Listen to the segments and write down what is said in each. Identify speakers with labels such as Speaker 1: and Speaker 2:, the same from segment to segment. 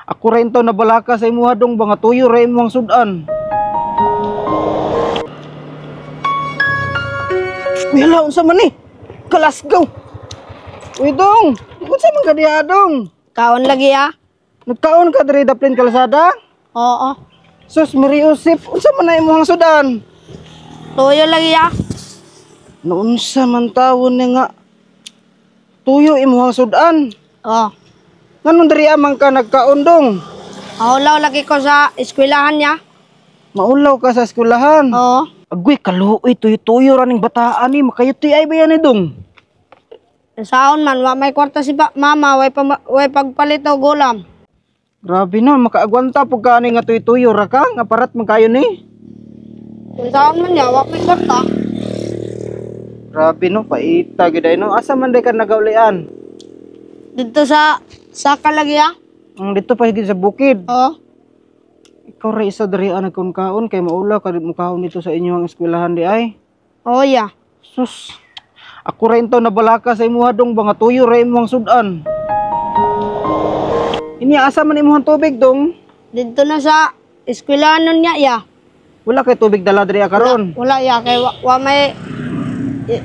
Speaker 1: Ako ra intaw nabalaka sa imuha, dong, ba nga tuyo ra imong sudan. Uy, hala, unsa man ni? Kalasgaw. Uy, dong, unsa man ka diha, dong?
Speaker 2: Kaon lagi ah.
Speaker 1: Nagkaon ka diri daplin kalsada?
Speaker 2: Oo.
Speaker 1: Sus, Mary Joseph, unsa man na imong sudan?
Speaker 2: Tuyo lagi ah.
Speaker 1: Naunsa man tawon ni nga tuyo imong sudan?
Speaker 2: Oo.
Speaker 1: Nganong diri amang ka nagkaon, dong?
Speaker 2: Maulaw lagi ko sa eskwelahan niya.
Speaker 1: Maulaw ka sa eskwelahan?
Speaker 2: Oo.
Speaker 1: Agoy, kaluoy, tuyo-tuyo ra ning bataan ni, makayuti ay ba yan ni, dong?
Speaker 2: Saon man, wa may kwarta si mama, way pagpalit og ulam.
Speaker 1: Grabe no, makaagwanta pug ka ani nga tuyo-tuyo ra ka, nga parat man kayo ni.
Speaker 2: Saon man niya, wa may kwarta.
Speaker 1: Grabe no, paita gid ay no. Asa man day ka nagaulian?
Speaker 2: Dito sa saka lagi ah.
Speaker 1: Ang dito pa gid sa bukid.
Speaker 2: Oo.
Speaker 1: Ikaw ra isa diri ang nagkaon kay maulaw ka mukaon dito sa inyong eskwelahan di ay.
Speaker 2: Oo ya.
Speaker 1: Sus. Ako ra intaw nabalaka sa imuha, dong, ba nga tuyo ra imong sudan. Ini asa man imong tubig, dong?
Speaker 2: Dito na sa eskwelahan nun niya ya.
Speaker 1: Wala kay tubig dala diri karon.
Speaker 2: Wala ya kay wa may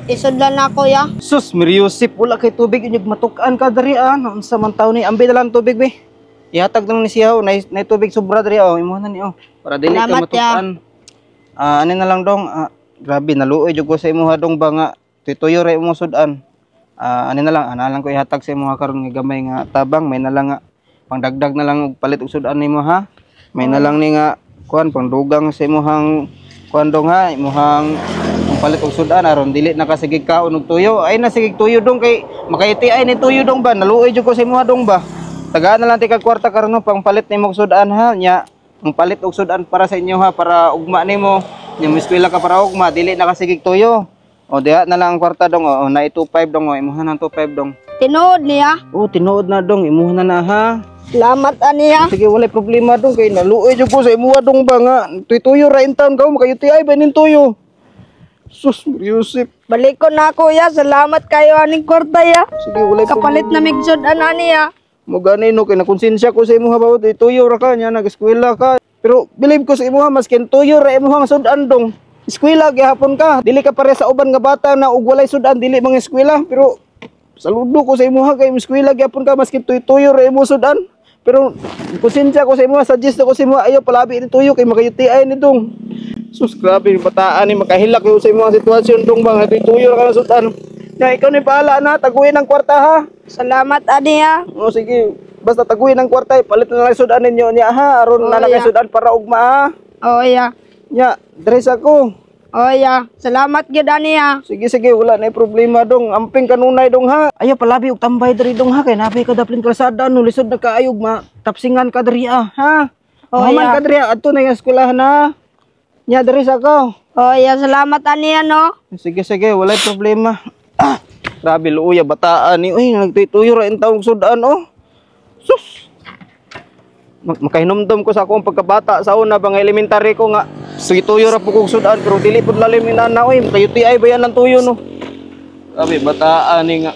Speaker 2: isudlan nako ya.
Speaker 1: Sus, Mary Joseph, wala kay tubig inyog matuk-an ka diri ah. Unsa man taw ni, ambi na lang tubig be. Ihatag na lang ni siya, oh. Nay tubig sobra diri oh. Imuha na ni oh. Para dili ka
Speaker 2: Salamat, ya.
Speaker 1: matuk-an. Ah, ani na lang, dong. Ah, grabe naluoy jud ko sa imuha, dong, ba nga tuyo ra imong sudan. Ah, ani na lang, ana lang ko ihatag sa imuha karon nga gamay nga tabang, may na lang nga pangdagdag na lang og palit og sudan nimo ha. May na lang ni nga kuan pangdugang sa imuhang kuan, dong, ha, imuhang palit og sudan aron dili na ka sige kaon og tuyo. Ay na sige tuyo, dong, kay makaiti ay ni tuyo, dong, ba. Naluoy jud ko sa imuha, dong, ba. Tagaan na lang ti kag kwarta karon no, pangpalit nimo og sudan ha. Nya pangpalit og sudan para sa inyo ha, para ugma nimo. Nya mo-eskwela ka para ugma dili na ka sige tuyo. O diha na lang ang kwarta, dong, o na 25, dong, o imuha na 25, dong.
Speaker 2: Tinuod niya.
Speaker 1: O tinuod na, dong, imuha na na ha.
Speaker 2: Salamat aniya.
Speaker 1: Sige, walay problema, dong, kay naluoy jud ko sa imuha, dong, ba nga tuyo ra in town ka makaयुTI ba ning tuyo. Sus, Yusip.
Speaker 2: Balik ko na ako ya. Salamat kayo aning kwarta ya.
Speaker 1: Sige, walay
Speaker 2: Kapalit na migsod ana niya.
Speaker 1: Mo gani no kay nakonsensya ko sa imuha ba tuyo ra ka nya nag-eskwela ka. Pero believe ko sa imuha maskin tuyo ra imuhang sudan, dong. Eskwela gihapon ka. Dili ka pare sa uban nga bata na og walay sudan dili mga eskwela. Pero saludo ko sa imuha kay eskwela gihapon ka maskin tuyo ra imo sudan. Pero konsensya ko sa imuha, suggest ko sa imuha ayo palabi ni tuyo kay maka-UTI ni, dong. Sus, grabe yung bataan ni makahilak yung sa imuha sitwasyon, dong, bang tuyo ra ka ng sudan. Nya ikaw ni paala na taguin ang kwarta ha.
Speaker 2: Salamat aniya.
Speaker 1: O sige, basta taguin ang kwarta, palit na lang sudan ninyo niya ha, aron
Speaker 2: Oh,
Speaker 1: na lang kay
Speaker 2: yeah.
Speaker 1: sudan para ugma ha.
Speaker 2: Oh ya.
Speaker 1: Nya, dress ako.
Speaker 2: Oh ya. Salamat gyud aniya.
Speaker 1: Sige sige, wala na problema, dong. Amping kanunay, dong, ha. Ayo palabi og tambay diri, dong, ha, kay nabi ka daplin kalsada no, lisod na kaayog ma tapsingan ka diri ah, ha.
Speaker 2: Oh,
Speaker 1: Mahuman
Speaker 2: yeah.
Speaker 1: ka diri ah, adto na yung eskwelahan ha. Nya dress ako.
Speaker 2: Oh ya, salamat aniya no.
Speaker 1: Sige sige, walay problema. Ah, grabe luoya bataan ni. Uy, nagtuyo ra in taong sudan oh. Sus. Makahinumdum ko sa akong pagkabata sa una bang elementary ko nga tuyo ra po kog sudan pero dili pud lalim inana oy, maka-UTI ba yan ang tuyo no. Grabe bataan ni nga.